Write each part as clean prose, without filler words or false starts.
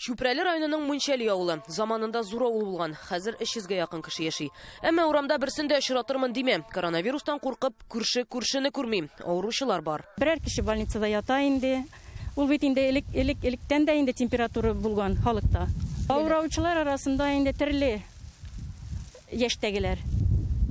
Чүпрәле районының Мунчәли авылы. Заманында зур авыл булган. Хәзер 300гә якын кеше яши. Әмма урамда берсен дә очратырмын димә. Коронавирустан куркып, күрше күршене күрми. Авыручылар бар. Берәр кеше больницада ята инде. Ул бит инде элек элек электән дә инде температура булган халыкта. Авыраучылар арасында инде төрле яшьтәгеләр.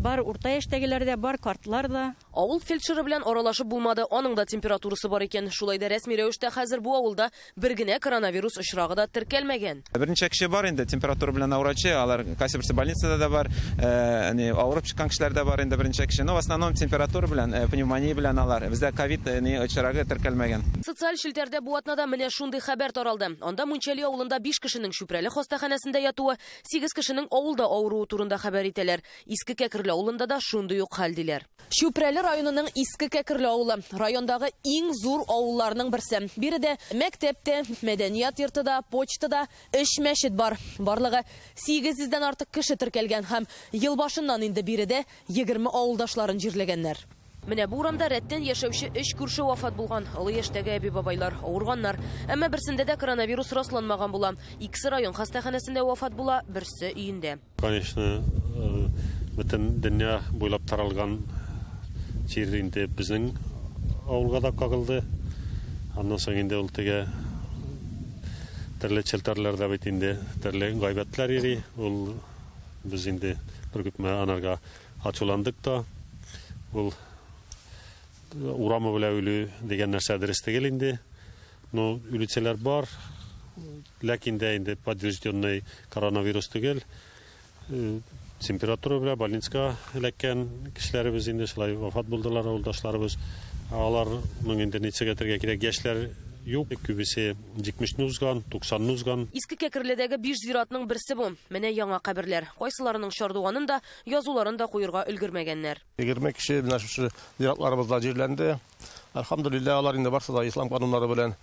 Бар урта яшьтәгеләр дә, бар картлар да. Авыл фельдшеры белән аралашып булмады. Аның да температурасы бар икән. Шулай да рәсми рәвештә хәзер бу авылда бер генә коронавирус очрагы да теркәлмәгән. Берничә кеше бар инде температура белән авыручы, алар кайсы берсе больницада да бар, авырып чыккан кешеләр дә бар инде берничә кеше. Но в основном температура белән, пневмония белән алар. Бездә ковид очрагы теркәлмәгән. Социаль челтәрдә бу атнада менә шундый хәбәр таралды. Анда Мунчәли авылында 5 кешенең Чүпрәле хастаханәсендә ятуы, 8 кешенең авылда авыруы турында хәбәр итәләр. Иске Кәкерле авылында да шундый ук хәл диләр. Чүпрәле районының Иске Кәкерле авылы райондагы иң зур авылларның берсе. Биредә мәктәптә, мәдәният йортында, почтада 3 мәчет бар. Барлыгы 800дән артык кеше теркәлгән һәм ел башыннан инде биредә 20 авылдашларын җирләгәннәр. Менә бу урамда рәттән яшәүче 3 күрше вафат булган. Олы яшьтәге әби-бабайлар авырганнар. Әмма берсендә дә коронавирус расланмаган була. Икесе район хастаханәсендә вафат була, берсе өендә. Конечно, бөтен дөнья буйлап таралган чир инде безнең авылга да кагылды. Аннан соң инде ул теге төрле челтәрләрдә бит инде төрле гайбәтләр йөри. Ул без инде бер күпме анарга ачуландык та. Ул урамы белән үлү дигән нәрсә дөрес түгел инде. Но үлүчеләр бар, ләкин дә инде подтвержденный коронавирус түгел. Температура белән больницага эләккән кешеләребез инде шулай вафат булдылар, авылдашларыбыз. Аларның инде ничек әйтергә кирәк, яшьләр юк, күбесе 70-не узган, 90-ны узган. Иске Кәкерледәге 5 зиратның берсе бу. Менә яңа каберләр. Кайсыларының чардуганын да, язуларын да куерга өлгермәгәннәр. 20 кеше менә шушы зиратларыбызда җирләнде. Әлхәмдүлилләһ, алар инде барсы да ислам кануннары белән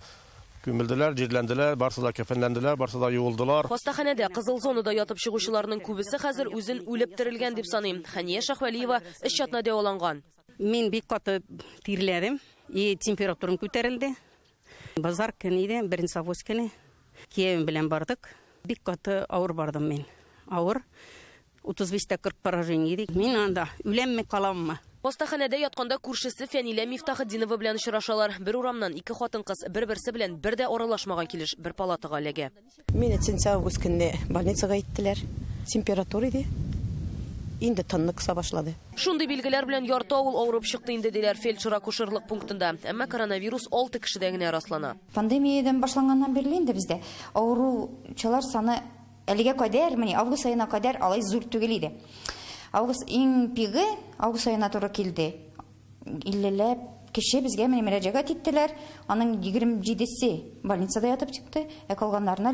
күмелделәр, җирләнделәр, барсы да кәфенләнделәр, барсы да юылдылар. Хастаханәдә кызыл зонада ятып чыгучыларның күбесе хәзер үзен үлеп терелгән дип саный. Хәния Шәһвәлиева өч атна дәваланган. Мин бик каты тирләдем, и температурам күтәрелде. Базар көне иде, беренче август көне. Киявем белән бардык. Бик каты авыр бардым мин. Авыр. 35-тә 40 поражение иде. Мин анда үләмме, каламмы? Хастаханәдә ятканда күршесе Фәнилә Мифтахетдинова белән очрашалар. Бер урамнан ике хатын-кыз бер-берсе белән бер дә аралашмаган килеш бер палатага эләгә. Мине 3 август көнне больницага иттеләр. Температура иде. Инде тынны кыса башлады. Шундый билгеләр белән ярты авыл авырып чыкты инде диләр фельдшер-акушерлык пунктында. Әмма коронавирус 6 кешедә генә раслана. Пандемиядән башланганнан бирле инде бездә авыручылар саны әлегә кадәр, менә август аена кадәр алай зур түгел иде. Август иң пигы август аена туры килде. 50ләп кеше безгә менә мөрәҗәгать иттеләр. Аның 27-се больницада ятып чыкты, ә калганнарына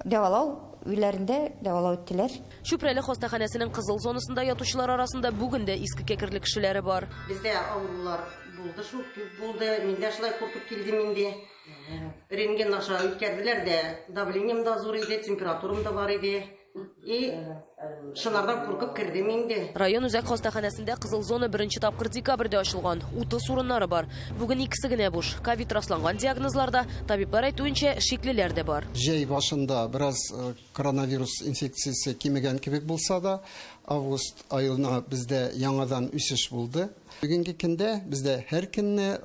дәвалау өйләрендә дәвалау иттеләр. Чүпрәле хастаханәсенең кызыл зонасында ятучылар арасында бүген дә Иске Кәкерле кешеләре бар. Бездә авырулар булды, шул күп булды. Мин дә шулай куркып килдем инде. Рентген аша үткәрделәр дә, давлением да зур иде, температурам да бар иде. И шунардан куркып кердем инде. Район үзәк хастаханәсендә кызыл зона беренче тапкыр декабрьдә ачылган. 30 урыннары бар. Бүген икесе генә буш. Ковид расланган диагнозларда табиблар әйтүенчә шиклеләр дә бар. Җәй башында бераз коронавирус инфекциясе кимегән кебек булса да, август аена бездә яңадан үсеш булды. Бүгенге көндә бездә һәр көнне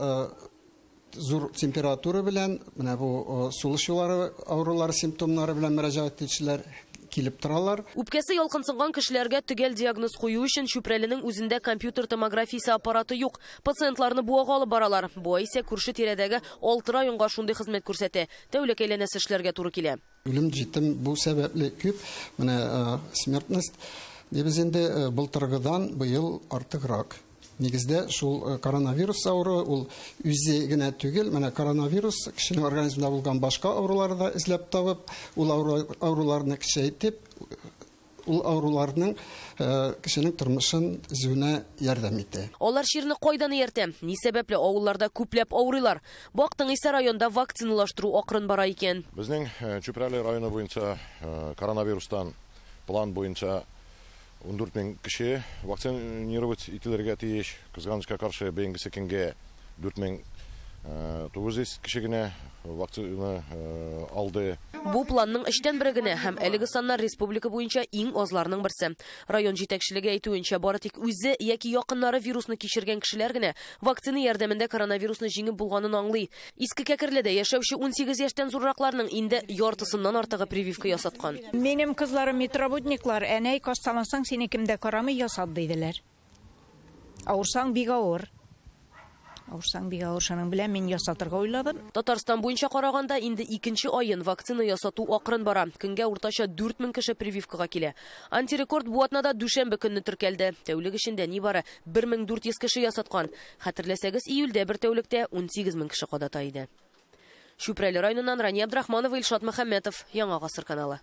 зур температура белән, менә бу сулыш юллары авырулары симптомнары белән мөрәҗәгать итүчеләр килеп торалар. Үпкәсе ялкынсынган кешеләргә төгәл диагноз кую өчен Чүпрәленең үзендә компьютер томографиясе аппараты юк. Пациентларны Буага алып баралар. Буа исә күрше тирәдәге 6 районга шундый хезмәт күрсәтә. Тәүлек әйләнәсе эшләргә туры килә. Үлем җитем бу сәбәпле күп. Менә смертность дибез инде былтыргыдан быел артыграк. Нигездә шул коронавирус авыруы ул үзе генә түгел, менә коронавирус кешенең организмында булган башка авыруларны да эзләп табып, ул авыруларны көчәйтеп, ул авыруларның кешенең тормышын өзүенә ярдәм итә. Алар чирне кайдан ияртә? Ни сәбәпле авылларда күпләп авырыйлар? Бактың исә районда вакциналаштыру акрын бара икән. Безнең Чүпрәле районы буенча коронавирустан план буенча 14 мең кеше вакцинировать ителергә тиеш. Кызганычка каршы, бүгенге көнгә 4 мең 900 кеше генә вакцина алды. Бу планның өчтән бере генә һәм әлеге саннар республика буенча иң азларның берсе. Район җитәкчелеге әйтүенчә, бары тик үзе яки якыннары вирусны кичергән кешеләр генә вакцина ярдәмендә коронавирусны җиңеп булганын аңлый. Иске Кәкерледә яшәүче 18 яшьтән зурракларның инде яртысыннан артыгы прививка ясаткан. Минем кызларым медработниклар, әнәй касталансаң сине кем дә карамый, ясат диделәр. Авырсаң бик авыр. Авырсаң бик авыр, шуның белән мин ясатырга уйладым. Татарстан буенча караганда инде икенче айын вакцина ясату акрын бара. Көнгә уртача 4000 кеше прививкага килә. Антирекорд бу атнада дүшәмбе көнне теркәлде. Тәүлек эчендә нибары 1400 кеше ясаткан. Хәтерләсәгез, июльдә бер тәүлектә 18000 кеше кадата иде. Чүпрәле районыннан Рания Абдрахманова, Илшат Мөхәммәтов, Яңа Гасыр каналы.